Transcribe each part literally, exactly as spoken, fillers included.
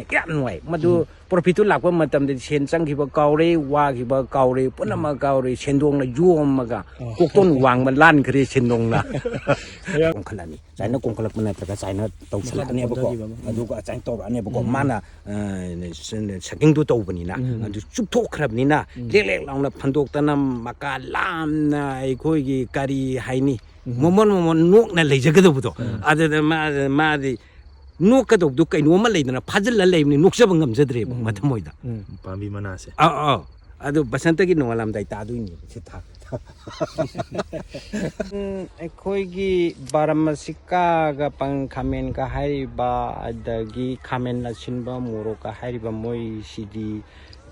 ꯀꯌꯥꯝ ꯅꯨꯡꯉꯥꯏ꯫ ꯃꯗꯨ ꯄ꯭ꯔꯣꯐꯤꯠꯇꯨ ꯂꯥꯛꯄ ꯃꯇꯝꯗꯗꯤ ꯁꯦꯟ ꯆꯪꯈꯤꯕ ꯀꯥꯎꯔꯦ, ꯋꯥꯈꯤꯕ ꯀꯥꯎꯔꯦ, ꯄꯨꯝꯅꯃꯛ ꯀꯥꯎꯔꯦ꯫ ꯁꯦꯟꯗꯣꯡꯅ ꯌꯣꯝꯃꯒ ꯑꯣ꯫ ꯀꯣꯛꯇꯣꯟ ꯋꯥꯡꯃ ꯂꯥꯟꯈ꯭ꯔꯦ ꯁꯦꯟꯗꯣꯡꯅ꯫ ꯀꯣꯡꯈꯠꯂꯛꯑꯅꯤ꯫ ꯆꯥꯏꯅ ꯀꯣꯡꯈꯠꯂꯛꯄ ꯅꯠꯇ꯭ꯔꯒ ꯆꯥꯏꯅ ꯇꯧꯁꯜꯂꯛꯑꯅꯦꯕꯀꯣ꯫ ꯄꯣꯟꯊꯈꯤꯕ ꯑꯃ꯫ ꯑꯗꯨꯒ ꯆꯥꯏꯅ ꯇꯧꯔꯛꯑꯅꯦꯕꯀꯣ꯫ ꯎꯝ꯫ ꯃꯥꯅ, ꯑ, ꯁ-, ꯁꯛꯀꯤꯡꯗꯣ ꯇꯧꯕꯅꯤꯅ꯫ ꯎꯝ꯫ ꯑꯗꯨ ꯆꯨꯞꯊꯣꯛꯈ꯭ꯔꯕꯅꯤꯅ ꯎꯝ꯫ ꯂꯦꯛ ꯂꯦꯛ ꯂꯥꯎꯅ ꯐꯟꯗꯣꯛꯇꯅ ꯃꯀꯥ ꯂꯥꯝꯅ ꯑꯩꯈꯣꯏꯒꯤ ꯀꯔꯤ ꯍꯥꯏꯅꯤ? ꯎꯝ꯫ ꯃꯣꯃꯣꯟ ꯃꯣꯃꯣꯟ ꯅꯣꯛꯅ ꯂꯩꯖꯒꯗꯧꯕꯗꯣ꯫ ꯎꯝ꯫ ꯑꯗꯨꯗ ꯃꯥ-, ꯃꯥꯗꯤ ꯅꯣꯛꯀꯗꯧꯕꯗꯣ ꯀꯩꯅꯣꯝꯃ ꯂꯩꯗꯅ ꯐꯥꯖꯤꯜꯂ ꯂꯩꯕꯅꯤ, ꯅꯣꯛꯆꯕ ꯉꯝꯖꯗ꯭ꯔꯦꯕ ꯎꯝ꯫ ꯃꯊꯃꯣꯏꯗ꯫ ꯎꯝ꯫ ꯄꯥꯝꯕꯤ ꯃꯅꯥꯁꯦ꯫ ꯑꯥ, ꯑꯥ꯫ ꯑꯗꯨ ꯕꯁꯟꯇꯒꯤ ꯅꯣꯡꯉꯥꯜꯂꯝꯗꯥꯏ ꯇꯥꯗꯣꯏꯅꯦꯕ ꯁꯤ ꯊꯥ꯫ ꯎꯝ, ꯑꯩꯈꯣꯏꯒꯤ ꯕꯥꯔꯥꯃꯥꯁꯤꯀꯥꯒ ꯄꯪ-, ꯈꯥꯃꯦꯟꯒ ꯍꯥꯏꯔꯤꯕ, ꯑꯗꯒꯤ ꯈꯥꯃꯦꯟ ꯑꯁꯤꯟꯕ, ꯃꯣꯔꯣꯛꯀ ꯍꯥꯏꯔꯤꯕ, ꯃꯣꯏꯁꯤꯗꯤ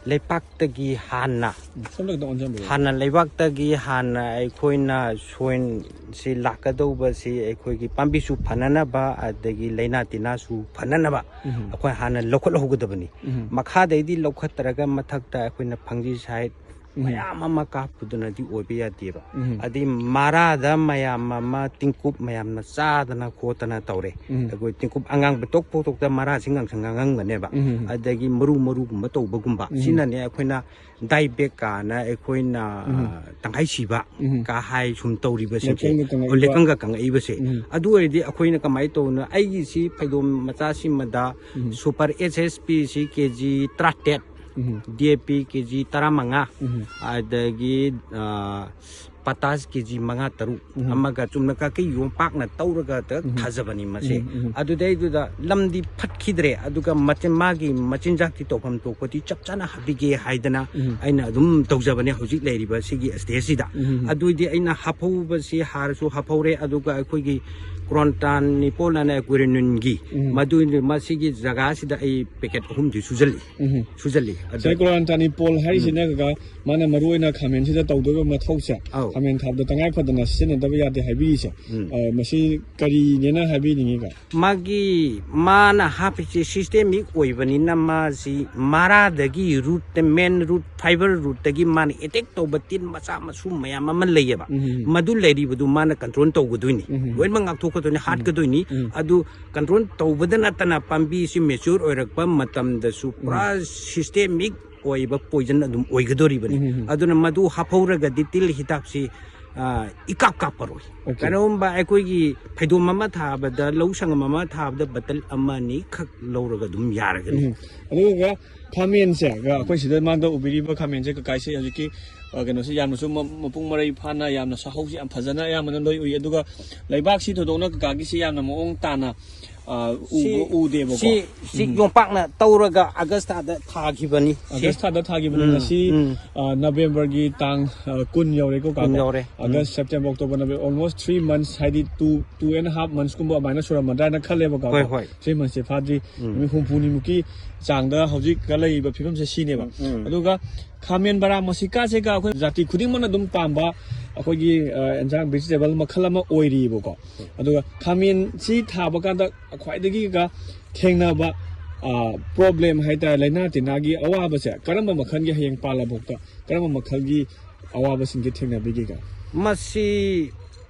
ꯂꯩꯄꯥꯛꯇꯒꯤ ꯍꯥꯟꯅ, ꯁꯣꯝꯗ ꯈꯤꯇꯪ ꯑꯣꯟꯁꯤꯟꯕꯤꯔꯣ꯫ ꯍꯥꯟꯅ ꯂꯩꯕꯥꯛꯇꯒꯤ ꯍꯥꯟꯅ ꯑꯩꯈꯣꯏꯅ ꯁꯣꯏꯟꯁꯤ ꯂꯥꯛꯀꯗꯧꯕꯁꯤ ꯑꯩꯈꯣꯏꯒꯤ ꯄꯥꯝꯕꯤꯁꯨ ꯐꯅꯅꯕ, ꯑꯗꯒꯤ ꯂꯥꯏꯅꯥ ꯇꯤꯟꯅꯥꯁꯨ ꯐꯅꯅꯕ ꯎꯝ꯫ ꯑꯩꯈꯣꯏ ꯍꯥꯟꯅ ꯂꯧꯈꯠꯍꯧꯒꯗꯕꯅꯤ꯫ ꯎꯝ꯫ ꯃꯈꯥꯗꯩꯗꯤ ꯂꯧꯈꯠꯇ꯭ꯔꯒ ꯃꯊꯛꯇ ꯑꯩꯈꯣꯏꯅ ꯐꯪꯖꯤꯁꯥꯏꯠ ꯎꯝ꯫ ꯃꯌꯥꯝ ꯑꯃ ꯀꯥꯞꯄꯗꯨꯅꯗꯤ ꯑꯣꯏꯕ ꯌꯥꯗꯦꯕ꯫ ꯎꯝ꯫ ꯑꯗꯩ ꯃꯔꯥꯗ ꯃꯌꯥꯝ ꯑꯃ ꯇꯤꯡꯀꯨꯞ ꯃꯌꯥꯝꯅ ꯆꯥꯗꯅ ꯈꯣꯠꯇꯅ ꯇꯧꯔꯦ꯫ ꯎꯝ꯫ ꯑꯩꯈꯣꯏ ꯇꯤꯡꯀꯨꯞ ꯑꯉꯥꯡꯕ ꯇꯣꯛ ꯄꯣꯛꯊꯣꯛꯇ ꯃꯔꯥꯁꯤ ꯉꯥꯡꯁꯪ ꯉꯥꯡꯉꯝꯒꯅꯦꯕ꯫ ꯎꯝ꯫ ꯑꯗꯒꯤ ꯃꯔꯨ ꯃꯔꯨꯒꯨꯝꯕ ꯇꯧꯕꯒꯨꯝꯕ꯫ ꯎꯝ꯫ ꯁꯤꯅꯅꯦ ꯑꯩꯈꯣꯏꯅ ꯗꯥꯏ ꯕꯦꯛ ꯀꯥꯅ ꯑꯩꯈꯣꯏꯅ, ꯎꯝ꯫ ꯑ, ꯇꯪꯈꯥꯏ ꯁꯤꯕ ꯎꯝ꯫ ꯀꯥ ꯍꯥꯏ ꯁꯨꯝ ꯇꯧꯔꯤꯕꯁꯤꯡꯁꯦ, ꯂꯩꯀꯪꯒ ꯀꯪꯉꯛꯏꯕ꯫ ꯂꯩꯀꯪꯒ ꯀꯪꯉꯛꯏꯕꯁꯦ꯫ ꯎꯝ꯫ ꯑꯗꯨ ꯑꯣꯏꯔꯗꯤ ꯑꯩꯈꯣꯏꯅ ꯀꯃꯥꯏꯅ ꯇꯧꯅ, ꯑꯩꯒꯤꯁꯤ ꯐꯩꯗꯣꯝ ꯃꯆꯥꯁꯤꯃꯗ ꯎꯝ꯫ ꯁꯨꯄꯔ ꯑꯦꯁ ꯑꯦꯁ ꯄꯤ ꯁꯤ ꯀꯦ ꯖꯤ ꯇꯔꯥꯇꯔꯦꯠ, ꯎꯝ꯫ ꯗꯤ ꯑꯦ ꯄꯤ ꯀꯦ ꯖꯤ ꯇꯔꯥꯃꯉꯥ, ꯎꯝ꯫ ꯑꯗꯒꯤ, ꯑ, ꯄꯇꯥꯁ ꯀꯦ ꯖꯤ ꯃꯉꯥ ꯇꯔꯨꯛ, ꯎꯝ꯫ ꯑꯃꯒ ꯆꯨꯝꯅ ꯀꯥꯀꯩ ꯌꯣꯝꯄꯥꯛꯅ ꯇꯧꯔꯒ ꯇ-, ꯎꯝ꯫ ꯊꯥꯖꯕꯅꯤ ꯃꯁꯦ꯫ ꯎꯝ, ꯎꯝ꯫ ꯑꯗꯨꯗꯩꯗꯨꯗ ꯂꯝꯗꯤ ꯐꯠꯈꯤꯗ꯭ꯔꯦ, ꯑꯗꯨꯒ ꯃꯆꯤꯟ-, ꯃꯥꯒꯤ ꯃꯆꯤꯟꯖꯥꯛꯇꯤ ꯇꯧꯐꯝ ꯊꯣꯛꯄꯗꯤ ꯆꯞ ꯆꯥꯅ ꯍꯥꯞꯄꯤꯒꯦ ꯍꯥꯏꯗꯅ ꯎꯝ꯫ ꯑꯩꯅ ꯑꯗꯨꯝ ꯇꯧꯖꯕꯅꯦ ꯍꯧꯖꯤꯛ ꯂꯩꯔꯤꯕ ꯁꯤꯒꯤ ꯁ꯭ꯇꯦꯖꯁꯤꯗ꯫ ꯎꯝ꯫ ꯑꯗꯨꯏꯗꯤ ꯑꯩꯅ ꯍꯥꯞꯍꯧꯕꯁꯤ ꯍꯥꯔꯁꯨ ꯍꯥꯞꯍꯧꯔꯦ, ꯑꯗꯨꯒ ꯑꯩꯈꯣꯏꯒꯤ ꯀ꯭ꯔꯣꯟꯇꯥꯟ ꯅꯤꯄꯣꯜ ꯑꯅ ꯀꯨꯔꯤꯅꯨꯟꯒꯤ ꯎꯝ꯫ ꯃꯗꯨ ꯃꯁꯤꯒꯤ ꯖꯒꯥꯁꯤꯗ ꯑꯩ ꯄꯦꯀꯦꯠ ꯑꯍꯨꯝꯗꯤ ꯁꯨꯖꯜꯂꯤ꯫ ꯎꯝ꯫ ꯁꯨꯖꯜꯂꯤ꯫ ꯑꯗ ꯁꯥꯏꯀ꯭ꯂꯣꯟ ꯇꯥꯅꯤꯄꯣꯜ ꯍꯥꯏꯔꯤꯁꯤꯅ ꯎꯝ꯫ ꯀꯀꯥ, ꯃꯥꯅ ꯃꯔꯨ ꯑꯣꯏꯅ ꯈꯥꯃꯦꯟꯁꯤꯗ ꯇꯧꯗꯣꯏꯕ ꯃꯊꯧꯁꯦ, ꯑꯧ꯫ ꯈꯥꯃꯦꯟ ꯊꯥꯕꯗ ꯇꯉꯥꯏ ꯐꯗꯅ ꯁꯤꯖꯤꯟꯅꯗꯕ ꯌꯥꯗꯦ ꯍꯥꯏꯕꯤꯔꯤꯁꯦ, ꯎꯝ꯫ ꯑ, ꯃꯁꯤ ꯀꯔꯤꯅꯦꯅ ꯍꯥꯏꯕꯤꯅꯤꯡꯉꯤꯀꯣ? ꯃꯥꯒꯤ, ꯃꯥꯅ ꯍꯥꯞꯄꯤꯁꯦ ꯁꯤꯁꯇꯦꯃꯤꯛ ꯑꯣꯏꯕꯅꯤꯅ ꯃꯥꯁꯤ ꯃꯔꯥꯗꯒꯤ ꯔꯨꯠꯇ, ꯃꯦꯟ ꯔꯨꯠ, ꯐꯥꯏꯕꯔ ꯔꯨꯠꯇꯒꯤ ꯃꯥꯅ ꯑꯦꯇꯦꯛ ꯇꯧꯕ ꯇꯤꯟ ꯃꯆꯥ ꯃꯁꯨ ꯃꯌꯥꯝ ꯑꯃ ꯂꯩꯌꯦꯕ꯫ ꯎꯝ꯫ ꯃꯗꯨ ꯂꯩꯔꯤꯕꯗꯨ ꯃꯥꯅ ꯀꯟꯇ꯭ꯔꯣꯜ ꯇꯧꯒꯗꯣꯏꯅꯤ꯫ ꯎꯝ꯫ ꯂꯣꯏꯅꯃꯛ ꯉꯥꯛꯊꯣꯛ ꯍꯥꯠꯀꯗꯣꯏꯅꯤ, ꯍꯥꯠꯀꯗꯣꯏꯅꯤ꯫ ꯎꯝ꯫ ꯑꯗꯨ ꯀꯟꯇ꯭ꯔꯣꯜ ꯇꯧꯕꯗ ꯅꯠꯇꯅ ꯄꯥꯝꯕꯤꯁꯤ ꯃꯦꯆ꯭ꯌꯨꯔ ꯑꯣꯏꯔꯛꯄ ꯃꯇꯝꯗꯁꯨ ꯄꯨꯔꯥ ꯁꯤꯁꯇꯦꯃꯤꯛ ꯑꯣꯏꯕ ꯄꯣꯏꯖꯟ ꯑꯗꯨꯝ ꯑꯣꯏꯒꯗꯣꯔꯤꯕꯅꯤ꯫ ꯎꯝ, ꯎꯝ, ꯎꯝ꯫ ꯑꯗꯨꯅ ꯃꯗꯨ ꯍꯥꯞꯍꯧꯔꯒꯗꯤ ꯇꯤꯜ ꯍꯤꯗꯥꯛꯁꯤ, ꯑ, ꯏꯀꯥꯞ ꯀꯥꯞꯄꯔꯣꯏ꯫ Okay. ꯀꯔꯤꯒꯨꯝꯕ ꯑꯩꯈꯣꯏꯒꯤ ꯐꯩꯗꯣꯝ ꯑꯃ ꯊꯥꯕꯗ, ꯂꯧ ꯁꯪꯒꯝ ꯑꯃ ꯊꯥꯕꯗ ꯕꯇꯜ ꯑꯃ ꯑꯅꯤ ꯈꯛ ꯂꯧꯔꯒ ꯑꯗꯨꯝ ꯌꯥꯔꯒꯅꯤ꯫ ꯎꯝ꯫ ꯑꯗꯨꯒ ꯈꯥꯃꯦꯟꯁꯦ, ꯑꯩꯈꯣꯏ ꯁꯤꯗ ꯃꯥꯡꯗ ꯎꯕꯤꯔꯤꯕ ꯈꯥꯃꯦꯟꯁꯦ ꯀꯀꯥꯏꯁꯦ ꯍꯧꯖꯤꯛꯀꯤ, ꯑ, ꯀꯩꯅꯣꯁꯦ ꯌꯥꯝꯅꯁꯨ ꯃ-, ꯃꯄꯨꯡ ꯃꯔꯩ ꯐꯥꯅ, ꯌꯥꯝꯅ ꯁꯥꯍꯧꯁꯤ ꯌꯥꯝ ꯐꯖꯅ ꯑꯌꯥꯝꯕꯅ ꯂꯣꯏ ꯎꯏ꯫ ꯑꯗꯨꯒ ꯂꯩꯕꯥꯛꯁꯤ ꯊꯣꯏꯗꯣꯛꯅ ꯀꯀꯥꯒꯤꯁꯤ ꯌꯥꯝꯅ ꯃꯑꯣꯡ ꯇꯥꯅ, ꯑ, ꯎꯕ-, ꯁꯤ, ꯎꯗꯦꯕꯀꯣ꯫ ꯁꯤ, ꯁꯤ ꯌꯣꯝꯄꯥꯛꯅ ꯇꯧꯔꯒ ꯑꯥꯒꯁ ꯊꯥꯗ ꯊꯥꯈꯤꯕꯅꯤ꯫ ꯁꯤ꯫ ꯑꯥꯒꯁ ꯊꯥꯗ ꯊꯥꯈꯤꯕꯅꯤ꯫ ꯎꯝ, ꯉꯁꯤ, ꯎꯝ꯫ ꯑ, ꯅꯕꯦꯝꯕꯔꯒꯤ ꯇꯥꯡ, ꯑ, ꯀꯨꯟ ꯌꯧꯔꯦꯀꯣ, ꯀꯥ? ꯀꯨꯟ ꯌꯧꯔꯦ꯫ Um. August, September, October, November, almost three months, ꯍꯥꯏꯗꯤ two, two and half months ꯀꯨꯝꯕ ꯑꯗꯨꯃꯥꯏꯅ ꯁꯨꯔꯝꯃꯗ꯭ꯔꯥ ꯍꯥꯏꯅ ꯈꯜꯂꯦꯕꯀꯣ꯫ ꯍꯣꯏ, ꯍꯣꯏ꯫ Three months ꯁꯦ ꯐꯥꯗ꯭ꯔꯤ꯫ ꯎꯝ꯫ ꯅꯨꯃꯤꯠ ꯍꯨꯝꯐꯨꯅꯤꯃꯨꯛꯀꯤ ꯆꯥꯡꯗ ꯍꯧꯖꯤꯛ ꯂꯩꯔꯤꯕ ꯐꯤꯕꯝꯁꯦ ꯁꯤꯅꯦꯕ꯫ ꯎꯝ꯫ ꯑꯗꯨꯒ ꯈꯥꯃꯦꯟ ꯕꯔꯥ ꯃꯁꯤꯀꯥꯁꯦꯒ ꯑꯩꯈꯣꯏ ꯖꯥꯇꯤ ꯈꯨꯗꯤꯡꯃꯛꯅ ꯑꯗꯨꯝ ꯄꯥꯝꯕ ꯑꯩꯈꯣꯏꯒꯤ, ꯑ, ꯑꯦꯟꯖꯥꯡ vegetable ꯃꯈꯜ ꯑꯃ ꯑꯣꯏꯔꯤꯕꯀꯣ꯫ ꯑꯗꯨꯒ ꯈꯥꯃꯦꯟꯁꯤ ꯊꯥꯕ ꯀꯥꯟꯗ ꯈ꯭ꯋꯥꯏꯗꯒꯤꯒ ꯊꯦꯡꯅꯕ, ꯑ, problem ꯍꯥꯏꯇꯥꯔꯦ, ꯂꯥꯏꯅꯥ ꯇꯤꯟꯅꯥꯒꯤ ꯑꯋꯥꯕꯁꯦ ꯀꯔꯝꯕ ꯃꯈꯜꯒꯤ, ꯍꯌꯦꯡ ꯄꯥꯜꯂꯐꯥꯎꯗ ꯀꯔꯝꯕ ꯃꯈꯜꯒꯤ ꯑꯋꯥꯕꯁꯤꯡꯁꯦ ꯊꯦꯡꯅꯕꯤꯒꯦꯒ? ꯃꯁꯤ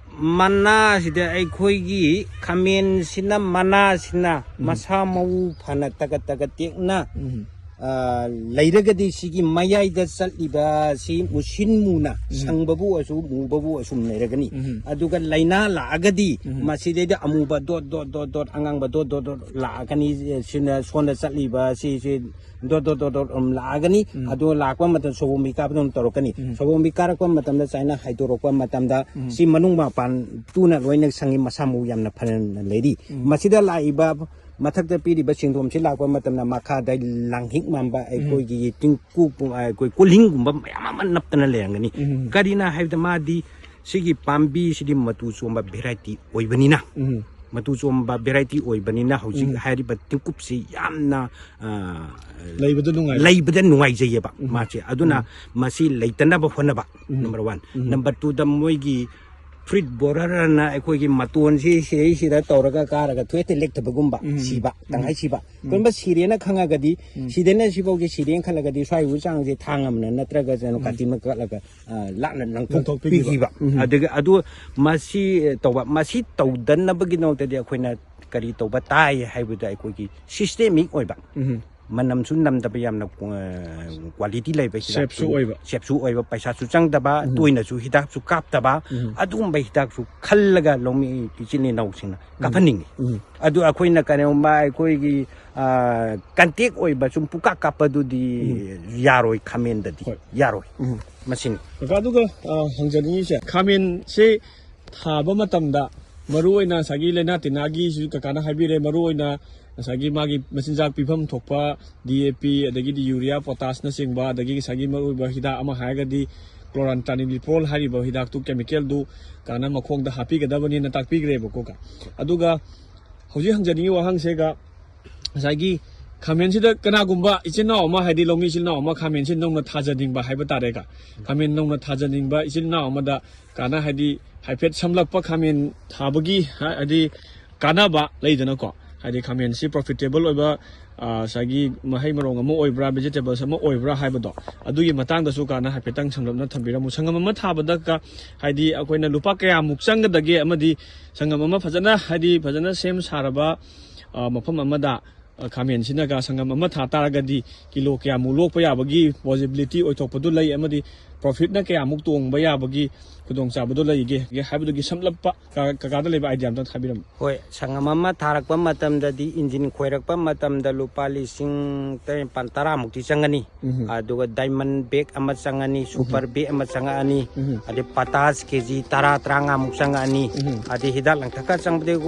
ꯃꯅꯥꯁꯤꯗ ꯑꯩꯈꯣꯏꯒꯤ ꯈꯥꯃꯦꯟꯁꯤꯅ, ꯃꯅꯥꯁꯤꯅ ꯃꯁꯥ ꯃꯎ ꯐꯅ ꯇꯒꯠ ꯇꯒꯠ ꯇꯦꯛꯅ, ꯎꯝ꯫ ꯑ, ꯂꯩꯔꯒꯗꯤ ꯁꯤꯒꯤ ꯃꯌꯥꯏꯗ ꯆꯠꯂꯤꯕ ꯁꯤ ꯃꯨꯁꯤꯟ ꯃꯨꯅ ꯁꯪꯕꯕꯨ ꯑꯣꯏꯔꯁꯨ ꯃꯨꯕꯕꯨ ꯑꯣꯏꯔꯁꯨ ꯂꯩꯔꯒꯅꯤ꯫ ꯎꯝ꯫ ꯑꯗꯨꯒ ꯂꯥꯏꯅꯥ ꯂꯥꯛꯑꯒꯗꯤ ꯎꯝ꯫ ꯃꯁꯤꯗꯩꯗ ꯑꯃꯨꯕ ꯗꯣꯠ ꯗꯣꯠ ꯗꯣꯠ ꯗꯣꯠ, ꯑꯉꯥꯡꯕ ꯗꯣꯠ ꯗꯣꯠ ꯗꯣꯠ ꯂꯥꯛꯑꯒꯅꯤ꯫ ꯁꯤꯅ ꯁꯣꯝꯗ ꯆꯠꯂꯤꯕ ꯁꯤꯁꯦ ꯗꯣꯠ ꯗꯣꯠ ꯗꯣꯠ ꯗꯣꯠ ꯑꯗꯨꯝ ꯂꯥꯛꯑꯒꯅꯤ꯫ ꯎꯝ꯫ ꯑꯗꯨ ꯂꯥꯛꯄ ꯃꯇꯝ ꯁꯣꯕꯣꯝꯕꯤ ꯀꯥꯞꯄꯗꯧꯅ ꯇꯧꯔꯛꯀꯅꯤ꯫ ꯎꯝ꯫ ꯁꯣꯕꯣꯝꯕꯤ ꯀꯥꯔꯛꯄ ꯃꯇꯝꯗ ꯆꯥꯏꯅ ꯍꯥꯏꯗꯣꯔꯛꯄ ꯃꯇꯝꯗ ꯎꯝ꯫ ꯁꯤ ꯃꯅꯨꯡ ꯃꯄꯥꯟ ꯇꯨꯅ ꯂꯣꯏꯅ ꯁꯪꯉꯤ, ꯃꯁꯥ ꯃꯎ ꯌꯥꯝꯅ ꯐꯅ ꯂꯩꯔꯤ꯫ ꯎꯝ꯫ ꯃꯁꯤꯗ ꯂꯥꯛꯏꯕ ꯃꯊꯛꯇ ꯄꯤꯔꯤꯕ ꯁꯤꯡꯗꯣꯝꯁꯤ ꯂꯥꯛꯄ ꯃꯇꯝꯗ ꯃꯈꯥꯗ ꯂꯥꯡꯍꯤꯛ ꯃꯥꯟꯕ ꯑꯩꯈꯣꯏꯒꯤ ꯇꯤꯡꯀꯨ, ꯑꯩꯈꯣꯏ ꯀꯣꯜꯍꯤꯡꯒꯨꯝꯕ ꯃꯌꯥꯝ ꯑꯃ ꯅꯞꯇꯅ ꯂꯩꯔꯝꯒꯅꯤ꯫ ꯎꯝ꯫ ꯀꯔꯤꯅ ꯍꯥꯏꯕꯗ ꯃꯥꯗꯤ ꯁꯤꯒꯤ ꯄꯥꯝꯕꯤꯁꯤꯗꯤ ꯃꯇꯨ ꯆꯣꯝꯕ variety ꯑꯣꯏꯕꯅꯤꯅ, ꯎꯝ꯫ ꯃꯇꯨ ꯆꯣꯝꯕ variety ꯑꯣꯏꯕꯅꯤꯅ ꯍꯧꯖꯤꯛ ꯎꯝ꯫ ꯍꯥꯏꯔꯤꯕ ꯇꯤꯡꯀꯨꯞꯁꯤ ꯌꯥꯝꯅ, ꯑ, ꯂꯩꯕꯗ ꯅꯨꯡꯉꯥꯏꯕ꯫ ꯂꯩꯕꯗ ꯅꯨꯡꯉꯥꯏꯖꯩꯌꯦꯕ ꯎꯝ꯫ ꯃꯥꯁꯦ꯫ ꯑꯗꯨꯅ ꯎꯝ꯫ ꯃꯁꯤ ꯂꯩꯇꯅꯕ ꯍꯣꯠꯅꯕ, ꯎꯝ꯫ number one꯫ ꯎꯝ꯫ Number twoꯗ ꯃꯣꯏꯒꯤ ꯐ꯭ꯔꯨꯏꯠ ꯕꯣꯔꯔꯅ ꯑꯩꯈꯣꯏꯒꯤ ꯃꯇꯣꯟꯁꯤ ꯁꯤꯗꯩꯁꯤꯗ ꯇꯧꯔꯒ ꯀꯥꯔꯒ ꯊꯣꯛꯍꯦꯛꯇ ꯂꯦꯛꯊꯕꯒꯨꯝꯕ, ꯎꯝ꯫ ꯁꯤꯕ, ꯎꯝ꯫ ꯇꯪꯈꯥꯏ ꯁꯤꯕ꯫ ꯎꯝ꯫ ꯀꯔꯤꯒꯨꯝꯕ ꯁꯤꯔꯦꯅ ꯈꯪꯉꯒꯗꯤ, ꯎꯝ꯫ ꯁꯤꯗꯅ ꯁꯤꯐꯥꯎꯁꯦ ꯁꯤꯔꯦꯅ ꯈꯜꯂꯒꯗꯤ ꯁ꯭ꯋꯥꯏ ꯎ ꯆꯥꯡꯁꯦ ꯊꯥꯡ ꯑꯃꯅ ꯅꯠꯇ꯭ꯔꯒ ꯀꯩꯅꯣ, ꯎꯝ꯫ ꯀꯥꯇꯤ ꯑꯃ ꯀꯠꯂꯒ, ꯑ, ꯂꯥꯞꯅ ꯂꯪꯊꯣꯛꯄꯤꯈꯤꯕ꯫ ꯂꯪꯊꯣꯛꯄꯤꯈꯤꯕ꯫ ꯎꯝ꯫ ꯑꯗꯨꯒ ꯑꯗꯨ ꯃꯁꯤ ꯇꯧꯕ, ꯃꯁꯤ ꯇꯧꯗꯅꯕꯒꯤꯗꯃꯛꯇꯗꯤ ꯑꯩꯈꯣꯏꯅ ꯀꯔꯤ ꯇꯧꯕ ꯇꯥꯏ ꯍꯥꯏꯕꯗ ꯑꯩꯈꯣꯏꯒꯤ ꯁꯤꯁꯇꯦꯃꯤꯛ ꯑꯣꯏꯕ, ꯎꯝ꯫ ꯃꯅꯝꯁꯨ ꯅꯝꯗꯕ, ꯌꯥꯝꯅ, ꯑ, ꯀ꯭ꯋꯥꯂꯤꯇꯤ ꯂꯩꯕ ꯍꯤꯗꯥꯛꯁꯨ, ꯁꯦꯐꯁꯨ ꯑꯣꯏꯕ꯫ ꯁꯦꯐꯁꯨ ꯑꯣꯏꯕ, ꯄꯩꯁꯥꯁꯨ ꯆꯪꯗꯕ, ꯎꯝ꯫ ꯇꯣꯏꯅꯁꯨ ꯍꯤꯗꯥꯛꯁꯨ ꯀꯥꯞꯇꯕ, ꯎꯝ꯫ ꯑꯗꯨꯒꯨꯝꯕ ꯍꯤꯗꯥꯛꯁꯨ ꯈꯜꯂꯒ ꯂꯧꯃꯤ ꯏꯆꯤꯜ ꯏꯅꯥꯎꯁꯤꯡꯅ ꯎꯝ꯫ ꯀꯥꯞꯍꯟꯅꯤꯡꯉꯤ꯫ ꯎꯝ꯫ ꯑꯗꯨ ꯑꯩꯈꯣꯏꯅ ꯀꯔꯤꯒꯨꯝꯕ ꯑꯩꯈꯣꯏꯒꯤ, ꯑ, ꯀꯟꯇꯦꯛ ꯑꯣꯏꯕ ꯁꯨꯝ ꯄꯨꯀꯥꯞ ꯀꯥꯞꯄꯗꯨꯗꯤ ꯎꯝ꯫ ꯌꯥꯔꯣꯏ, ꯈꯥꯃꯦꯟꯗꯗꯤ ꯍꯣꯏ꯫ ꯌꯥꯔꯣꯏ꯫ ꯎꯝ꯫ ꯃꯁꯤꯅꯤ꯫ ꯀꯀꯥ, ꯑꯗꯨꯒ, ꯑ, ꯍꯪꯖꯅꯤꯡꯉꯤꯁꯦ, ꯈꯥꯃꯦꯟꯁꯦ ꯊꯥꯕ ꯃꯇꯝꯗ ꯃꯔꯨꯑꯣꯏꯅ ꯉꯁꯥꯏꯒꯤ ꯂꯥꯏꯅꯥ ꯇꯤꯟꯅꯥꯒꯤꯁꯨ ꯀꯀꯥꯅ ꯍꯥꯏꯕꯤꯔꯦ, ꯃꯔꯨꯑꯣꯏꯅ ꯉꯁꯥꯏꯒꯤ ꯃꯥꯒꯤ ꯃꯆꯤꯟꯖꯥꯛ ꯄꯤꯐꯝ ꯊꯣꯛꯄ ꯗꯤ ꯑꯦ ꯄꯤ, ꯑꯗꯒꯤꯗꯤ ꯌꯨꯔꯤꯌꯥ, ꯄꯣꯇꯥꯁꯅꯆꯤꯡꯕ, ꯑꯗꯒꯤ ꯉꯁꯥꯏꯒꯤ ꯃꯔꯨꯑꯣꯏꯕ ꯍꯤꯗꯥꯛ ꯑꯃ ꯍꯥꯏꯔꯒꯗꯤ ꯀ꯭ꯂꯣꯔꯥꯟꯇ꯭ꯔꯥꯅꯤꯂꯤꯄ꯭ꯔꯣꯜ ꯍꯥꯏꯔꯤꯕ ꯍꯤꯗꯥꯛꯇꯨ, ꯀꯦꯃꯤꯀꯦꯜꯗꯨ ꯀꯀꯥꯅ ꯃꯈꯣꯡꯗ ꯍꯥꯞꯄꯤꯒꯗꯕꯅꯤꯅ ꯇꯥꯛꯄꯤꯈ꯭ꯔꯦꯕꯀꯣ ꯀꯀꯥ꯫ ꯑꯗꯨꯒ ꯍꯧꯖꯤꯛ ꯍꯪꯖꯅꯤꯡꯉꯤ ꯋꯥꯍꯪꯁꯤꯒ, ꯉꯁꯥꯏꯒꯤ ꯈꯥꯃꯦꯟꯁꯤꯗ ꯀꯅꯥꯒꯨꯝꯕ ꯏꯆꯤꯟ ꯏꯅꯥꯎ ꯑꯃ, ꯍꯥꯏꯗꯤ ꯂꯧꯃꯤ ꯏꯆꯤꯟ ꯏꯅꯥꯎ ꯑꯃ ꯈꯥꯃꯦꯟꯁꯤ ꯅꯧꯅ ꯊꯥꯖꯅꯤꯡꯕ ꯍꯥꯏꯕ ꯇꯥꯔꯦꯀꯣ, ꯈꯥꯃꯦꯟ ꯅꯧꯅ ꯊꯥꯖꯅꯤꯡꯕ ꯏꯆꯤꯟ ꯏꯅꯥꯎ ꯑꯃꯗ ꯀꯥꯟꯅ, ꯍꯥꯏꯗꯤ ꯍꯥꯏꯐꯦꯠ ꯁꯝꯂꯞꯄ ꯈꯥꯃꯦꯟ ꯊꯥꯕꯒꯤ ꯍꯥ-, ꯍꯥꯏꯗꯤ ꯀꯥꯟꯅꯕ ꯂꯩꯗꯅꯀꯣ, ꯍꯥꯏꯗꯤ ꯈꯥꯃꯦꯟꯁꯤ ꯄ꯭ꯔꯣꯐꯤꯇꯦꯕꯜ ꯑꯣꯏꯕ, ꯑ, ꯉꯁꯥꯏꯒꯤ ꯃꯍꯩ ꯃꯔꯣꯡ ꯑꯃ ꯑꯣꯏꯕ꯭ꯔꯥ, ꯚꯦꯖꯤꯇꯦꯕꯜꯁ ꯑꯃ ꯑꯣꯏꯕ꯭ꯔꯥ ꯍꯥꯏꯕꯗꯣ, ꯑꯗꯨꯒꯤ ꯃꯇꯥꯡꯗꯁꯨ ꯀꯥꯟꯅ ꯍꯥꯏꯐꯦꯠꯇꯪ ꯁꯝꯂꯞꯅ ꯊꯝꯕꯤꯔꯝꯃꯨ꯫ ꯁꯪꯒꯝ ꯑꯃ ꯊꯥꯕꯗ ꯀ-, ꯍꯥꯏꯗꯤ ꯑꯩꯈꯣꯏꯅ ꯂꯨꯄꯥ ꯀꯌꯥꯃꯨꯛ ꯆꯪꯒꯗꯒꯦ, ꯑꯃꯗꯤ ꯁꯪꯒꯝ ꯑꯃ ꯐꯖꯅ, ꯍꯥꯏꯗꯤ ꯐꯖꯅ ꯁꯦꯝ ꯁꯥꯔꯕ, ꯑ, ꯃꯐꯝ ꯑꯃꯗ, ꯑ, ꯈꯥꯃꯦꯟꯁꯤꯅꯒ ꯁꯪꯒꯝ ꯑꯃ ꯊꯥ ꯇꯥꯔꯒꯗꯤ ꯀꯤꯂꯣ ꯀꯌꯥꯃꯨꯛ ꯂꯣꯛꯄ ꯌꯥꯕꯒꯤ ꯄꯣꯁꯤꯕꯤꯂꯤꯇꯤ ꯑꯣꯏꯊꯣꯛꯄꯗꯨ ꯂꯩ, ꯑꯃꯗꯤ ꯄ꯭ꯔꯣꯐꯤꯠꯅ ꯀꯌꯥꯃꯨꯛ ꯇꯣꯡꯕ ꯌꯥꯕꯒꯤ ꯈꯨꯗꯣꯡꯆꯥꯕꯗꯨ ꯂꯩꯒꯦ ꯍꯥꯏꯕꯗꯨꯒꯤ ꯁꯝꯂꯞꯄ ꯀ-, ꯀꯀꯥꯗ ꯂꯩꯕ ꯑꯥꯏꯗꯤꯌꯥ ꯑꯝꯇꯪ ꯍꯥꯏꯕꯤꯔꯝꯃꯨ꯫ ꯍꯣꯏ, ꯁꯪꯒꯝ ꯑꯃ ꯊꯥꯔꯛꯄ ꯃꯇꯝꯗꯗꯤ, ꯏꯟꯖꯤꯟ ꯈꯣꯏꯔꯛꯄ ꯃꯇꯝꯗ ꯂꯨꯄꯥ ꯂꯤꯁꯤꯡ ꯇꯔꯥꯃꯨꯛꯇꯤ ꯆꯪꯒꯅꯤ꯫ ꯎꯝ꯫ ꯑꯗꯨꯒ ꯗꯥꯏꯃꯟ ꯕꯦꯒ ꯑꯃ ꯆꯪꯉꯅꯤ, ꯁꯨꯄꯔ ꯕꯦꯒ ꯑꯃ ꯆꯪꯉꯛꯑꯅꯤ, ꯎꯝ꯫ ꯑꯗꯩ ꯄꯇꯥꯁ ꯀꯦ ꯖꯤ ꯇꯔꯥ, ꯇꯔꯥꯃꯉꯥꯃꯨꯛ ꯆꯪꯉꯛꯑꯅꯤ꯫ ꯎꯝ꯫ ꯑꯗꯩ ꯍꯤꯗꯥꯛ ꯂꯥꯡꯊꯛꯀ ꯆꯪꯕꯗꯩ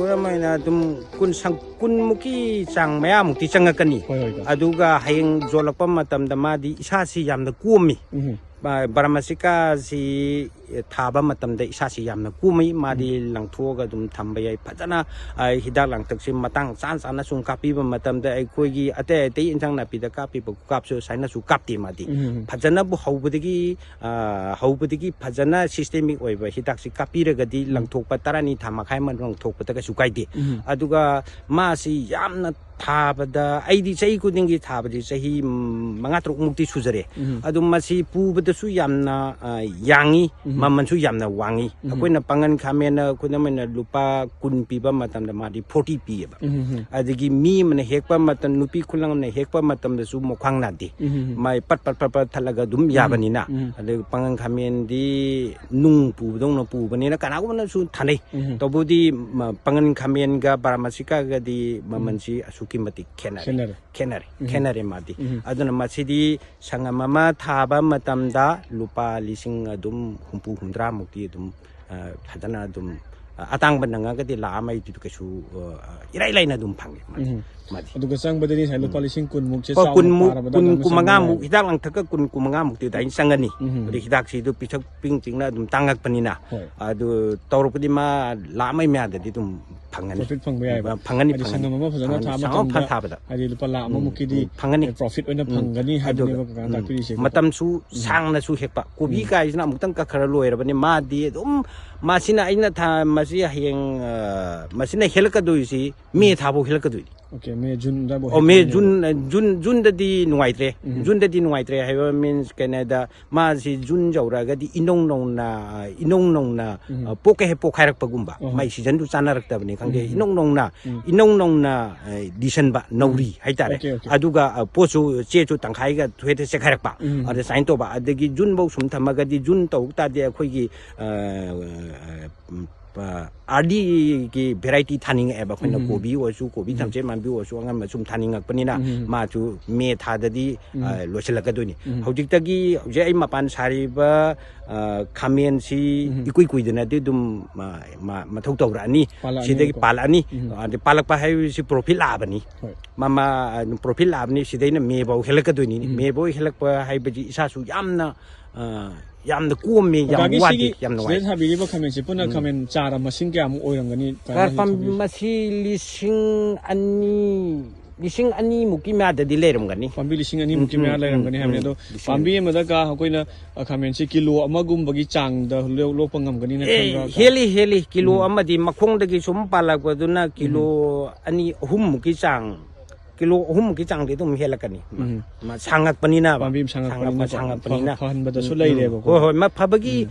ꯑꯗꯨꯝ ꯀꯨꯟ, ꯁꯪ-, ꯀꯨꯟꯃꯨꯛꯀꯤ ꯆꯥꯡ ꯃꯌꯥꯃꯨꯛꯇꯤ ꯆꯪꯉꯛꯀꯅꯤ꯫ ꯍꯣꯏ, ꯍꯣꯏ, ꯍꯣꯏ꯫ ꯑꯗꯨꯒ ꯍꯌꯦꯡ ꯌꯣꯜꯂꯛꯄ ꯃꯇꯝꯗ ꯃꯥꯗꯤ ꯏꯁꯥꯁꯤ ꯌꯥꯝꯅ ꯀꯣꯝꯃꯤ꯫ ꯎꯝ꯫ ꯕ-, ꯕꯥꯔꯥꯃꯥꯁꯤꯀꯥꯁꯤ ꯊꯥꯕ ꯃꯇꯝꯗ ꯏꯁꯥꯁꯤ ꯌꯥꯝꯅ ꯀꯣꯝꯃꯤ꯫ ꯃꯥꯗꯤ ꯂꯪꯊꯣꯛꯑꯒ ꯑꯗꯨꯝ ꯊꯝꯕ ꯌꯥꯏ꯫ ꯐꯖꯅ, ꯑ, ꯍꯤꯗꯥꯛ ꯂꯥꯡꯊꯛꯁꯤ ꯃꯇꯥꯡ ꯆꯥ ꯆꯥꯅ ꯁꯨꯝ ꯀꯥꯞꯄꯤꯕ ꯃꯇꯝꯗ ꯑꯩꯈꯣꯏꯒꯤ ꯑꯇꯩ ꯑꯇꯩ ꯏꯟꯁꯥꯡ ꯅꯥꯄꯤꯗ ꯀꯥꯞꯄꯤꯕ ꯀꯥꯞꯁꯨ ꯁꯨꯃꯥꯏꯅꯁꯨ ꯀꯥꯞꯇꯦ ꯃꯥꯗꯤ꯫ ꯎꯝ꯫ ꯐꯖꯅꯕꯨ ꯍꯧꯕꯗꯒꯤ, ꯑ, ꯍꯧꯕꯗꯒꯤ ꯐꯖꯅ systemic ꯑꯣꯏꯕ ꯍꯤꯗꯥꯛꯁꯤ ꯀꯥꯞꯄꯤꯔꯒꯗꯤ ꯎꯝ꯫ ꯂꯪꯊꯣꯛꯄ ꯇꯔꯥꯅꯤ ꯊꯥ ꯃꯈꯥꯏ ꯑꯃ ꯂꯪꯊꯣꯛꯄꯗ ꯀꯩꯁꯨ ꯀꯥꯏꯗꯦ꯫ ꯎꯝ꯫ ꯑꯗꯨꯒ ꯃꯥꯁꯤ ꯌꯥꯝꯅ ꯊꯥꯕꯗ, ꯑꯩꯗꯤ ꯆꯍꯤ ꯈꯨꯗꯤꯡꯒꯤ ꯊꯥꯕꯗꯤ ꯆꯍꯤ, ꯎꯝ, ꯃꯉꯥ ꯇꯔꯨꯛ ꯃꯨꯛꯇꯤ ꯁꯨꯖꯔꯦ꯫ ꯎꯝ꯫ ꯑꯗꯨ ꯃꯁꯤ ꯄꯨꯕꯗꯁꯨ ꯌꯥꯝꯅ, ꯑ, ꯌꯥꯡꯉꯤ, ꯎꯝ꯫ ꯃꯃꯜꯁꯨ ꯌꯥꯝꯅ ꯋꯥꯡꯉꯤ꯫ ꯎꯝ꯫ ꯑꯩꯈꯣꯏꯅ ꯄꯥꯡꯒꯟ ꯈꯥꯃꯦꯟꯅ, ꯈꯨꯗꯝ ꯑꯣꯏꯅ, ꯂꯨꯄꯥ ꯀꯨꯟ ꯄꯤꯕ ꯃꯇꯝꯗ ꯃꯥꯗꯤ forty ꯄꯤꯌꯦꯕ꯫ ꯎꯝ꯫ ꯑꯗꯒꯤ ꯃꯤ ꯑꯃꯅ ꯍꯦꯛꯄ ꯃꯇꯝ, ꯅꯨꯄꯤ ꯈꯨꯂꯪ ꯑꯃꯅ ꯍꯦꯛꯄ ꯃꯇꯝꯗꯁꯨ ꯃꯈ꯭ꯋꯥꯡ ꯅꯥꯗꯦ꯫ ꯎꯝ꯫ ꯃꯥꯏ ꯄꯠ ꯄꯠ ꯄꯠ ꯄꯠ ꯊꯠꯂꯒ ꯑꯗꯨꯝ ꯎꯝ꯫ ꯌꯥꯕꯅꯤꯅ꯫ ꯎꯝ꯫ ꯑꯗꯩ ꯄꯥꯡꯒꯟ ꯈꯥꯃꯦꯟꯗꯤ ꯅꯨꯡ ꯄꯨꯕꯗꯧꯅ ꯄꯨꯕꯅꯤꯅ ꯀꯅꯥꯒꯨꯝꯕꯅꯁꯨ ꯊꯥꯅꯩ꯫ ꯎꯝ꯫ ꯇꯧꯕꯨꯗꯤ ꯃ-, ꯄꯥꯡꯒꯟ ꯈꯥꯃꯦꯟꯒ ꯕꯥꯔꯥꯃꯥꯁꯤꯀꯥꯒꯗꯤ ꯃꯃꯜꯁꯤ ꯑꯁꯨꯛꯀꯤ ꯃꯇꯤꯛ ꯈꯦꯠꯅꯔꯦ꯫ ꯈꯦꯠꯅꯔꯦ꯫ ꯈꯦꯠꯅꯔꯦ꯫ ꯎꯝ꯫ ꯈꯦꯠꯅꯔꯦ ꯃꯥꯗꯤ꯫ ꯎꯝ꯫ ꯑꯗꯨꯅ ꯃꯁꯤꯗꯤ ꯁꯪꯉꯝ ꯑꯃ ꯊꯥꯕ ꯃꯇꯝꯗ ꯂꯨꯄꯥ ꯂꯤꯁꯤꯡ ꯑꯗꯨꯝ ꯍꯨꯝꯐꯨ ꯍꯨꯝꯗ꯭ꯔꯥ ꯃꯨꯛꯇꯤ ꯑꯗꯨꯝ, ꯑ, ꯐꯖꯅ ꯑꯗꯨꯝ, ꯑ, ꯑꯇꯥꯡꯕ ꯅꯪꯉꯒꯗꯤ ꯂꯥꯛ ꯑꯃ ꯑꯗꯨ ꯀꯩꯁꯨ, ꯑ, ꯏꯔꯥꯏ ꯂꯥꯏꯅ ꯑꯗꯨꯝ ꯐꯪꯉꯦ ꯃꯥꯗꯤ꯫ ꯎꯝ꯫ ꯃꯥꯗꯤ꯫ ꯑꯗꯨꯒ ꯆꯪꯕꯗꯗꯤ ꯉꯁꯥꯏ ꯂꯨꯄꯥ ꯎꯝ꯫ ꯂꯤꯁꯤꯡ ꯀꯨꯟ ꯃꯨꯛꯁꯦ ꯂꯨꯄꯥ ꯆꯥꯎꯅ ꯀꯨꯟ ꯃꯨꯛ, ꯄꯥꯔꯕꯗ ꯀꯨꯟ, ꯑꯗꯨꯃꯥꯏꯅ ꯀꯨꯟ ꯃꯉꯥ ꯆꯪꯕ ꯃꯨꯛ, ꯌꯥꯏ꯫ ꯍꯤꯗꯥꯛ ꯂꯥꯡꯊꯛꯀ ꯀꯨꯟ, ꯀꯨꯟ ꯃꯉꯥ ꯃꯨꯛꯇꯤ ꯑꯗꯨꯃꯥꯏꯅ ꯆꯪꯒꯅꯤ꯫ ꯎꯝ꯫ ꯑꯗꯩ ꯍꯤꯗꯥꯛꯁꯤ ꯑꯗꯨ ꯄꯤꯊꯛ ꯄꯤꯡ ꯄꯤꯡꯅ ꯑꯗꯨꯝ ꯇꯥꯡꯉꯛꯄꯅꯤꯅ꯫ ꯍꯣꯏ꯫ ꯑꯗꯨ ꯇꯧꯔꯛꯄꯗꯤ ꯃꯥ ꯂꯥꯛ ꯑꯃꯒꯤ ꯃꯌꯥꯗꯗꯤ ꯑꯗꯨꯝ ꯐꯪꯒꯅꯤ꯫ Profit ꯐꯪꯕ ꯌꯥꯏꯕ꯫ ꯐꯪꯒꯅꯤ, ꯍꯥꯏꯗꯤ ꯐꯪꯒꯅꯤ꯫ ꯁꯪꯒꯝ ꯑꯃ ꯐꯖꯅ ꯐꯪꯒꯅꯤ꯫ ꯊꯥ ꯁꯪꯒꯝ ꯑꯃ ꯃꯇꯝꯗ ꯐꯖꯅ ꯊꯥꯕꯗ꯫ ꯍꯥꯏꯗꯤ ꯂꯨꯄꯥ ꯂꯥꯛ ꯎꯝ, ꯑꯃꯃꯨꯛꯀꯤꯗꯤ, ꯎꯝ, ꯐꯪꯒꯅꯤ꯫ ꯑꯦ, profit ꯑꯣꯏꯅ ꯎꯝ꯫ ꯐꯪꯒꯅꯤ ꯑꯗꯨꯒ, ꯍꯥꯏꯕꯅꯦꯕ ꯀꯀꯥꯅ ꯎꯝ, ꯇꯥꯛꯄꯤꯔꯤꯁꯦꯀꯣ꯫ ꯃꯇꯝꯁꯨ ꯎꯝ꯫ ꯁꯥꯡꯅꯁꯨ ꯍꯦꯛꯄ꯫ ꯀꯣꯕꯤ ꯎꯝ꯫ ꯀꯥꯏꯁꯤꯅ ꯑꯃꯨꯛꯇꯪ ꯀꯛꯈ꯭ꯔ ꯂꯣꯏꯔꯕꯅꯤ꯫ ꯃꯥꯗꯤ ꯑꯗꯨꯝ, ꯃꯁꯤꯅ ꯑꯩꯅ ꯊꯥ, ꯃꯁꯤ ꯍꯌꯦꯡ, ꯑ, ꯃꯁꯤꯅ ꯍꯦꯜꯂꯛꯀꯗꯣꯏꯁꯤ ꯃꯦ ꯎꯝ꯫ ꯊꯥꯕꯧ ꯍꯦꯜꯂꯛꯀꯗꯣꯏꯅꯤ꯫ Okay, ꯃꯦ, ꯖꯨꯟ ꯑꯗꯥꯏꯕꯧ ꯑꯣ, ꯃꯦ, ꯍꯦꯜꯂꯛꯀꯗꯣꯏꯅꯦꯕ꯫ ꯖꯨꯟ, ꯖꯨꯟ, ꯖꯨꯟꯗꯗꯤ ꯅꯨꯡꯉꯥꯏꯇ꯭ꯔꯦ꯫ ꯎꯝ꯫ ꯖꯨꯟꯗꯗꯤ ꯅꯨꯡꯉꯥꯏꯇ꯭ꯔꯦ ꯍꯥꯏꯕ means ꯀꯩꯅꯣꯗ, ꯃꯥꯁꯤ ꯖꯨꯟ ꯌꯧꯔꯛꯑꯒꯗꯤ ꯏꯅꯧ ꯅꯧꯅ, ꯏꯅꯧ ꯅꯧꯅ, ꯎꯝ꯫ ꯑ, ꯄꯣꯛꯀ ꯍꯦꯛ ꯄꯣꯛꯈꯥꯏꯔꯛꯄꯒꯨꯝꯕ꯫ ꯑꯣ꯫ ꯃꯥꯏ seasonꯗꯨ ꯆꯥꯟꯅꯔꯛꯇꯕꯅꯤ ꯈꯪꯗꯦ꯫ ꯎꯝ꯫ ꯏꯅꯧ ꯅꯧꯅ, ꯎꯝ꯫ ꯏꯅꯧ ꯅꯧꯅ, ꯑ, ꯂꯤꯁꯟꯕ, ꯎꯝ꯫ ꯅꯧꯔꯤ ꯍꯥꯏꯇꯥꯔꯦ꯫ Okay, okay꯫ ꯑꯗꯨꯒ, ꯑ, ꯄꯣꯠꯁꯨ, ꯆꯦꯁꯨ ꯇꯪꯈꯥꯏꯒ ꯍꯦꯛꯇ ꯆꯦꯛꯈꯥꯏꯔꯛꯄ꯫ ꯎꯝ꯫ ꯑꯗ ꯁꯨꯃꯥꯏꯅ ꯇꯧꯕ꯫ ꯑꯗꯒꯤ ꯖꯨꯟꯐꯧ ꯁꯨꯝ ꯊꯝꯃꯒꯗꯤ, ꯖꯨꯟ ꯇꯧ ꯇꯥꯔꯗꯤ ꯑꯩꯈꯣꯏꯒꯤ, ꯑ, ꯑ, ꯎꯝ, ꯑ, earlyꯒꯤ variety ꯊꯥꯅꯤꯡꯉꯛꯑꯦꯕ ꯑꯩꯈꯣꯏꯅ꯫ ꯎꯝ꯫ ꯀꯣꯕꯤ ꯑꯣꯏꯔꯁꯨ, ꯀꯣꯕꯤ ꯎꯝ꯫ ꯊꯝꯆꯦꯠ ꯃꯥꯟꯕꯤ ꯑꯣꯏꯔꯁꯨ, ꯑꯉꯝꯕ ꯁꯨꯝ ꯊꯥꯅꯤꯡꯉꯛꯄꯅꯤꯅ, ꯎꯝ꯫ ꯃꯥꯁꯨ ꯃꯦ ꯊꯥꯗꯗꯤ, ꯎꯝ꯫ ꯑ, ꯂꯣꯏꯁꯤꯜꯂꯛꯀꯗꯣꯏꯅꯤ꯫ ꯎꯝ꯫ ꯍꯧꯖꯤꯛꯇꯒꯤ, ꯍꯧꯖꯤꯛ ꯑꯩ ꯃꯄꯥꯟ ꯁꯥꯔꯤꯕ, ꯑ, ꯈꯥꯃꯦꯟꯁꯤ ꯎꯝ꯫ ꯏꯀꯨꯏ ꯀꯨꯏꯗꯅꯗꯤ ꯑꯗꯨꯝ, ꯑ, ꯃ-, ꯃꯊꯧ ꯇꯧꯔꯛꯑꯅꯤ꯫ ꯄꯥꯜꯂꯛꯑꯅꯤꯕꯀꯣ꯫ ꯁꯤꯗꯒꯤ ꯄꯥꯜꯂꯛꯑꯅꯤ꯫ ꯎꯝ꯫ ꯑꯗꯩ ꯄꯥꯜꯂꯛꯄ ꯍꯥꯏꯕꯁꯤ profit ꯂꯥꯛꯑꯕꯅꯤ꯫ ꯍꯣꯏ꯫ ꯃꯃꯥ, ꯑ, profit ꯂꯥꯛꯑꯕꯅꯤ꯫ ꯁꯤꯗꯩꯅ ꯃꯦꯐꯧ ꯍꯦꯜꯂꯛꯀꯗꯣꯏꯅꯤ꯫ ꯎꯝ꯫ ꯃꯦꯐꯧ ꯍꯦꯜꯂꯛꯄ ꯍꯥꯏꯕꯁꯤ ꯏꯁꯥꯁꯨ ꯌꯥꯝꯅ, ꯑ, ꯌꯥꯝꯅ ꯀꯣꯝꯃꯤ, ꯌꯥꯝ ꯀꯀꯥꯒꯤ ꯋꯥꯗꯦ, ꯁꯤꯒꯤ ꯌꯥꯝ ꯁꯤꯗ ꯅꯨꯡꯉꯥꯏ꯫ ꯊꯥꯕꯤꯔꯤꯕ ꯈꯥꯃꯦꯟꯁꯦ ꯄꯨꯟꯅ ꯎꯝ꯫ ꯈꯥꯃꯦꯟ ꯆꯥꯔ ꯃꯁꯤꯡ ꯀꯌꯥꯃꯨꯛ ꯑꯣꯏꯔꯝꯒꯅꯤ? ꯀꯀꯥ ꯀꯥꯔꯄꯝ ꯊꯥꯕꯤꯔꯤꯁꯦ? ꯃꯁꯤ ꯂꯤꯁꯤꯡ ꯑꯅꯤ, ꯂꯤꯁꯤꯡ ꯑꯅꯤꯃꯨꯛꯀꯤ ꯃꯌꯥꯗꯗꯤ ꯂꯩꯔꯝꯒꯅꯤ꯫ ꯄꯥꯝꯕꯤ ꯂꯤꯁꯤꯡ ꯑꯅꯤꯃꯨꯛꯀꯤ ꯎꯝ, ꯃꯌꯥ ꯎꯝ, ꯂꯩꯔꯝꯒꯅꯤ ꯎꯝ, ꯍꯥꯏꯕꯅꯤ꯫ ꯎꯝ, ꯑꯗꯣ ꯂꯤꯁꯤꯡ ꯄꯥꯝꯕꯤ ꯑꯅꯤ꯫ ꯑꯃꯗ ꯀꯥ ꯑꯩꯈꯣꯏꯅ, ꯑ, ꯈꯥꯃꯦꯟꯁꯤ ꯀꯤꯂꯣ ꯑꯃꯒꯨꯝꯕꯒꯤ ꯆꯥꯡꯗ ꯂꯣ-, ꯂꯣꯛꯄ ꯉꯝꯒꯅꯤꯅ ꯑꯦ, ꯈꯟꯕ꯭ꯔꯥ? ꯍꯦꯜꯂꯤ, ꯍꯦꯜꯂꯤ꯫ ꯀꯤꯂꯣ ꯎꯝ꯫ ꯑꯃꯗꯤ ꯃꯈꯣꯡꯗꯒꯤ ꯁꯨꯝ ꯄꯥꯜꯂꯛꯄꯗꯨꯅ ꯀꯤꯂꯣ ꯎꯝ꯫ ꯑꯅꯤ, ꯑꯍꯨꯝꯃꯨꯛꯀꯤ ꯆꯥꯡ, ꯀꯤꯂꯣ ꯑꯍꯨꯝꯃꯨꯛꯀꯤ ꯆꯥꯡꯗꯤ ꯑꯗꯨꯝ ꯍꯦꯜꯂꯛꯀꯅꯤ꯫ ꯎꯝ꯫ ꯃꯥ ꯁꯥꯡꯉꯛꯄꯅꯤꯅ꯫ ꯄꯥꯝꯕꯤ ꯑꯃ ꯁꯥꯡꯉꯛꯄꯅꯤꯅ ꯁꯥꯡꯉꯛꯄ-, ꯁꯥꯡꯉꯛꯄꯅꯤꯅ꯫ ꯐ-, ꯐꯍꯟꯕꯗꯁꯨ ꯎꯝ, ꯎꯝ꯫ ꯂꯩꯔꯦꯕꯀꯣ꯫ ꯍꯣꯏ, ꯍꯣꯏ, ꯃ-, ꯐꯕꯒꯤ ꯎꯝ꯫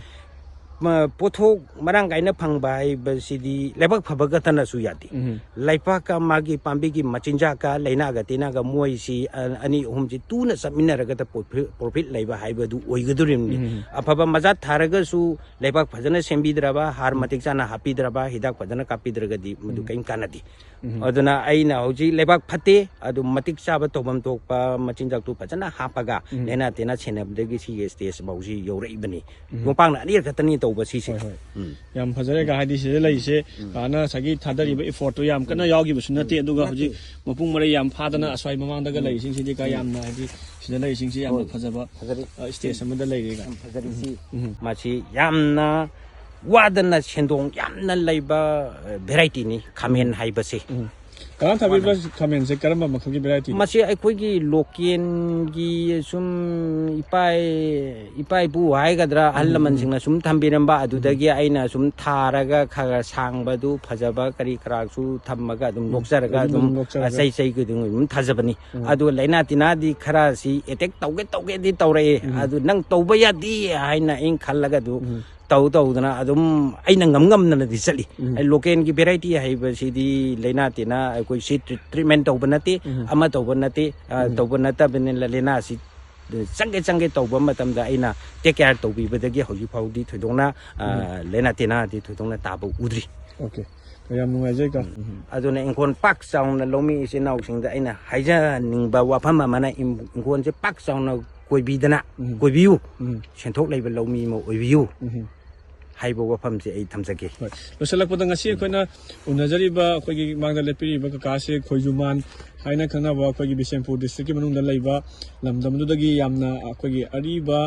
ꯃ-, ꯄꯣꯠꯊꯣꯛ ꯃꯔꯥꯡ ꯀꯥꯏꯅ ꯐꯪꯕ ꯍꯥꯏꯕꯁꯤꯗꯤ ꯂꯩꯕꯥꯛ ꯐꯕ ꯈꯛꯇꯅꯁꯨ ꯌꯥꯗꯦ꯫ ꯎꯝ꯫ ꯂꯩꯄꯥꯛꯀ ꯃꯥꯒꯤ ꯄꯥꯝꯕꯤꯒꯤ ꯃꯆꯤꯟꯖꯥꯛꯀ ꯂꯥꯏꯅꯥꯒ ꯇꯤꯟꯅꯒ ꯃꯣꯏꯁꯤ, ꯑ-, ꯑꯅꯤ ꯑꯍꯨꯝꯁꯤ ꯇꯨꯅ ꯆꯠꯃꯤꯟꯅꯔꯒꯗ ꯄ꯭ꯔꯣꯐꯤ-, ꯄ꯭ꯔꯣꯐꯤꯠ ꯂꯩꯕ ꯍꯥꯏꯕꯗꯨ ꯑꯣꯏꯒꯗꯧꯔꯤꯕꯅꯤ꯫ ꯎꯝ꯫ ꯑꯐꯕ ꯃꯆꯥ ꯊꯥꯔꯒꯁꯨ ꯂꯩꯕꯥꯛ ꯐꯖꯅ ꯁꯦꯝꯕꯤꯗ꯭ꯔꯕ, ꯍꯥꯔ ꯎꯝ꯫ ꯃꯇꯤꯛ ꯆꯥꯅ ꯍꯥꯞꯄꯤꯗ꯭ꯔꯕ, ꯍꯤꯗꯥꯛ ꯐꯖꯅ ꯀꯥꯞꯄꯤꯗ꯭ꯔꯒꯗꯤ ꯃꯗꯨ ꯎꯝ꯫ ꯀꯔꯤꯝ ꯀꯥꯟꯅꯗꯦ꯫ ꯎꯝ꯫ ꯑꯗꯨꯅ ꯑꯩꯅ ꯍꯧꯖꯤꯛ ꯂꯩꯕꯥꯛ ꯐꯠꯇꯦ, ꯑꯗꯨ ꯃꯇꯤꯛ ꯆꯥꯕ ꯇꯧꯐꯝ ꯊꯣꯛꯄ ꯃꯆꯤꯟꯖꯥꯛꯇꯨ ꯐꯖꯅ ꯍꯥꯞꯄꯒ ꯎꯝ꯫ ꯂꯥꯏꯅꯥ ꯇꯤꯟꯅꯥ ꯁꯦꯟꯅꯕꯗꯒꯤ ꯁꯤꯒꯤ ꯁ꯭ꯇꯦꯖ ꯐꯥꯎꯁꯤ ꯌꯧꯔꯛꯏꯕꯅꯤ꯫ ꯎꯝ꯫ ꯌꯣꯝꯄꯥꯛꯅ ꯑꯅꯤꯔꯛ ꯈꯛꯇꯅꯤ ꯇꯧꯕ ꯁꯤꯁꯦ꯫ ꯍꯣꯏ, ꯍꯣꯏ꯫ ꯎꯝ꯫ ꯌꯥꯝ ꯐꯖꯔꯦ ꯀꯥ, ꯍꯥꯏꯗꯤ ꯁꯤꯗ ꯂꯩꯔꯤꯁꯦ, ꯎꯝ꯫ ꯀꯥꯅ ꯉꯁꯥꯏꯒꯤ ꯊꯥꯗꯔꯤꯕ ꯎꯝ꯫ ꯏꯐꯣꯔꯠꯇꯣ ꯌꯥꯝ ꯀꯟꯅ ꯎꯝ꯫ ꯌꯥꯎꯈꯤꯕꯁꯨ ꯅꯠꯇꯦ, ꯑꯗꯨꯒ ꯅꯠꯇꯦ꯫ ꯍꯧꯖꯤꯛ ꯃꯄꯨꯡ ꯃꯔꯩ ꯌꯥꯝ ꯐꯥꯗꯅ ꯎꯝ꯫ ꯑꯁ꯭ꯋꯥꯏ ꯃꯃꯥꯡꯗꯒ ꯎꯝ꯫ ꯂꯩꯔꯤꯁꯤꯡꯁꯤꯗꯤ ꯀꯥ, ꯎꯝ꯫ ꯌꯥꯝꯅ ꯍꯥꯏꯗꯤ ꯁꯤꯗ ꯂꯩꯔꯤꯁꯤꯡꯁꯤ ꯌꯥꯝꯅ ꯍꯣꯏ꯫ ꯐꯖꯕ, ꯐꯖꯔꯤ꯫ ꯑ, ꯁ꯭ꯇꯦꯖ ꯑꯃꯗ ꯂꯩꯔꯦ ꯀꯥ꯫ ꯌꯥꯝ ꯐꯖꯔꯤ ꯁꯤ꯫ ꯎꯝ꯫ ꯃꯁꯤ ꯌꯥꯝꯅ ꯋꯥꯗꯅ ꯁꯦꯟꯗꯣꯡ ꯌꯥꯝꯅ ꯂꯩꯕ, ꯑ, ꯚꯦꯔꯥꯏꯇꯤꯅꯤ ꯈꯥꯃꯦꯟ ꯎꯝ꯫ ꯍꯥꯏꯕꯁꯤ꯫ ꯎꯝ꯫ ꯀꯀꯥꯅ ꯊꯥꯕꯤꯕ ꯈꯥꯃꯦꯟꯁꯦ ꯀꯔꯝꯕ ꯃꯈꯜꯒꯤ ꯚꯦꯔꯥꯏꯇꯤꯅꯣ? ꯃꯁꯤ ꯑꯩꯈꯣꯏꯒꯤ ꯂꯣꯀꯦꯜꯒꯤ ꯁꯨꯝ ꯏꯄꯥ-, ꯏꯄꯥ ꯏꯄꯨ ꯍꯥꯏꯒꯗ꯭ꯔꯥ, ꯑꯍꯜ ꯎꯝ, ꯎꯝ, ꯎꯝ꯫ ꯂꯃꯟꯁꯤꯡꯅ ꯁꯨꯝ ꯊꯝꯕꯤꯔꯝꯕ, ꯎꯝ꯫ ꯑꯗꯨꯗꯒꯤ ꯑꯩꯅ ꯁꯨꯝ ꯊꯥꯔꯒ ꯈꯔ ꯈꯔ ꯁꯥꯡꯕꯗꯨ ꯐꯖꯕ ꯀꯔꯤ ꯀꯔꯥꯁꯨ ꯊꯝꯃꯒ ꯑꯗꯨꯝ ꯎꯝ, ꯂꯣꯛꯆꯔꯒ ꯑꯗꯨꯝ ꯑꯗꯨꯝ ꯑꯗꯨꯝ ꯂꯣꯛꯆꯔꯒ꯫ ꯆꯩ ꯆꯩꯒꯤ ꯑꯗꯨꯝ, ꯑꯗꯨꯝ ꯊꯥꯖꯕꯅꯤ꯫ ꯎꯝ꯫ ꯑꯗꯨ ꯂꯥꯏꯅꯥ ꯇꯤꯟꯅꯥꯗꯤ ꯈꯔꯁꯤ ꯑꯦꯇꯦꯛ ꯇꯧꯒꯦ ꯇꯧꯒꯦꯗꯤ ꯇꯧꯔꯛꯑꯦ꯫ ꯎꯝ꯫ ꯑꯗꯨ ꯅꯪ ꯇꯧꯕ ꯌꯥꯗꯦ ꯍꯥꯏꯅ ꯑꯩꯅ ꯈꯜꯂꯒ ꯑꯗꯨ ꯎꯝ꯫ ꯇꯧ ꯇꯧꯗꯅ ꯑꯗꯨꯝ ꯑꯩꯅ ꯉꯝ ꯉꯝꯗꯅꯗꯤ ꯆꯠꯂꯤ꯫ ꯎꯝ꯫ ꯑꯩ ꯂꯣꯀꯦꯜꯒꯤ ꯚꯦꯔꯥꯏꯇꯤ ꯍꯥꯏꯕꯁꯤꯗꯤ ꯂꯥꯏꯅꯥ ꯇꯤꯟꯅꯥ ꯑꯩꯈꯣꯏ ꯁꯤ ꯇ꯭ꯔꯤ-, ꯇ꯭ꯔꯤꯠꯃꯦꯟ ꯇꯧꯕ ꯅꯠꯇꯦ, ꯎꯝ꯫ ꯑꯃ ꯇꯧꯕ ꯅꯠꯇꯦ, ꯑ, ꯎꯝ꯫ ꯇꯧꯕ ꯅꯠꯇꯕꯅꯤꯅ ꯂꯥꯏꯅꯥꯁꯤ ꯆꯪꯒꯦ ꯆꯪꯒꯦ ꯇꯧꯕ ꯃꯇꯝꯗ ꯑꯩꯅ ꯇꯦꯛ ꯀꯦꯌꯔ ꯇꯧꯕꯤꯕꯗꯒꯤ ꯍꯧꯖꯤꯛ ꯐꯥꯎꯗꯤ ꯊꯣꯏꯗꯣꯛꯅ, ꯑ, ꯎꯝ꯫ ꯂꯥꯏꯅꯥ ꯇꯤꯟꯅꯥꯗꯤ ꯊꯣꯏꯗꯣꯛꯅ ꯇꯥꯕ ꯎꯗ꯭ꯔꯤ꯫ ꯑꯣꯀꯦ꯫ ꯌꯥꯝ ꯅꯨꯡꯉꯥꯏꯖꯩ ꯀꯥ꯫ ꯎꯝ꯫ ꯑꯗꯨꯅ ꯏꯪꯈꯣꯜ ꯄꯥꯛ ꯆꯥꯎꯅ ꯂꯧꯃꯤ ꯏꯆꯤꯟ ꯏꯅꯥꯎꯁꯤꯡꯗ ꯑꯩꯅ ꯍꯥꯏꯖꯅꯤꯡꯕ ꯋꯥꯐꯝ ꯑꯃꯅ ꯏꯪ-, ꯏꯪꯈꯣꯜꯁꯦ ꯄꯥꯛ ꯆꯥꯎꯅ ꯀꯣꯏꯕꯤꯗꯅ, ꯎꯝ꯫ ꯀꯣꯏꯕꯤꯌꯨ꯫ ꯎꯝ꯫ ꯁꯦꯟꯊꯣꯛ ꯂꯩꯕ ꯂꯧꯃꯤ ꯑꯃ ꯑꯣꯏꯕꯤꯌꯨ ꯎꯝ꯫ ꯍꯥꯏꯕ ꯋꯥꯐꯝꯁꯦ ꯑꯩ ꯊꯝꯖꯒꯦ꯫ ꯍꯣꯏ꯫ ꯂꯣꯏꯁꯤꯜꯂꯛꯄꯗ ꯉꯁꯤ ꯎꯝ꯫ ꯑꯩꯈꯣꯏꯅ ꯎꯅꯖꯔꯤꯕ, ꯑꯩꯈꯣꯏꯒꯤ ꯃꯥꯡꯗ ꯂꯦꯞꯄꯤꯔꯤꯕ ꯀꯀꯥꯁꯦ ꯈꯣꯏꯖꯨꯃꯥꯟ ꯍꯥꯏꯅ ꯈꯪꯅꯕ ꯑꯩꯈꯣꯏꯒꯤ ꯕꯤꯁꯦꯝꯄꯨꯔ ꯗꯤꯁꯇ꯭ꯔꯤꯛꯀꯤ ꯃꯅꯨꯡꯗ ꯂꯩꯕ ꯂꯝꯗꯝ ꯑꯗꯨꯗꯒꯤ ꯌꯥꯝꯅ ꯑꯩꯈꯣꯏꯒꯤ ꯑꯔꯤꯕ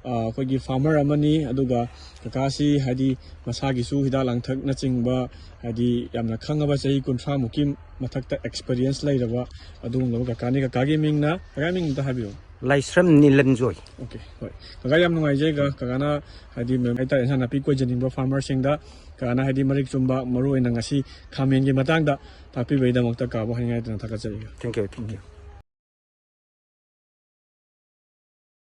ꯑ, ꯑꯩꯈꯣꯏꯒꯤ ꯐꯥꯔꯃꯔ ꯑꯃꯅꯤ꯫ ꯑꯗꯨꯒ ꯀꯀꯥꯁꯤ ꯍꯥꯏꯗꯤ ꯃꯁꯥꯒꯤꯁꯨ ꯍꯤꯗꯥꯛ ꯂꯥꯡꯊꯛꯅꯆꯤꯡꯕ ꯍꯥꯏꯗꯤ ꯌꯥꯝꯅ ꯈꯪꯉꯕ, ꯆꯍꯤ ꯀꯨꯟꯊ꯭ꯔꯥ ꯃꯨꯛꯀꯤ ꯃꯊꯛꯇ ꯑꯦꯛꯁꯄꯤꯔꯤꯌꯦꯟꯁ ꯂꯩꯔꯕ ꯑꯗꯨꯒꯨꯝꯂꯕ ꯀꯀꯥꯅꯤ꯫ ꯀꯀꯥꯒꯤ ꯃꯤꯡꯅ, ꯀꯀꯥꯒꯤ ꯃꯤꯡ ꯑꯝꯇ ꯍꯥꯏꯕꯤꯌꯨ꯫ ꯂꯥꯏꯁ꯭ꯔꯝ ꯅꯤꯂꯟꯖꯣꯏ꯫ ꯑꯣꯀꯦ, ꯍꯣꯏ꯫ ꯀꯀꯥ, ꯌꯥꯝ ꯅꯨꯡꯉꯥꯏꯖꯩ꯫ ꯀ-, ꯀꯀꯥꯅ ꯍꯥꯏꯗꯤ ꯃꯦꯝ ꯍꯥꯏꯇꯥꯔꯦ, ꯏꯟꯁꯥꯡ ꯅꯥꯄꯤ ꯀꯣꯏꯖꯅꯤꯡꯕ ꯐꯥꯔꯃꯔꯁꯤꯡꯗ ꯀꯀꯥꯅ ꯍꯥꯏꯗꯤ ꯃꯔꯤꯛ ꯆꯨꯝꯕ, ꯃꯔꯨ ꯑꯣꯏꯅ ꯉꯁꯤ ꯈꯥꯃꯦꯟꯒꯤ ꯃꯇꯥꯡꯗ ꯇꯥꯛꯄꯤꯕꯒꯤꯗꯃꯛꯇ ꯀꯀꯥꯕꯨ ꯍꯥꯏꯅꯤꯡꯉꯥꯏ ꯂꯩꯇꯅ ꯊꯥꯒꯠꯆꯔꯤ꯫ Thank you, thank you.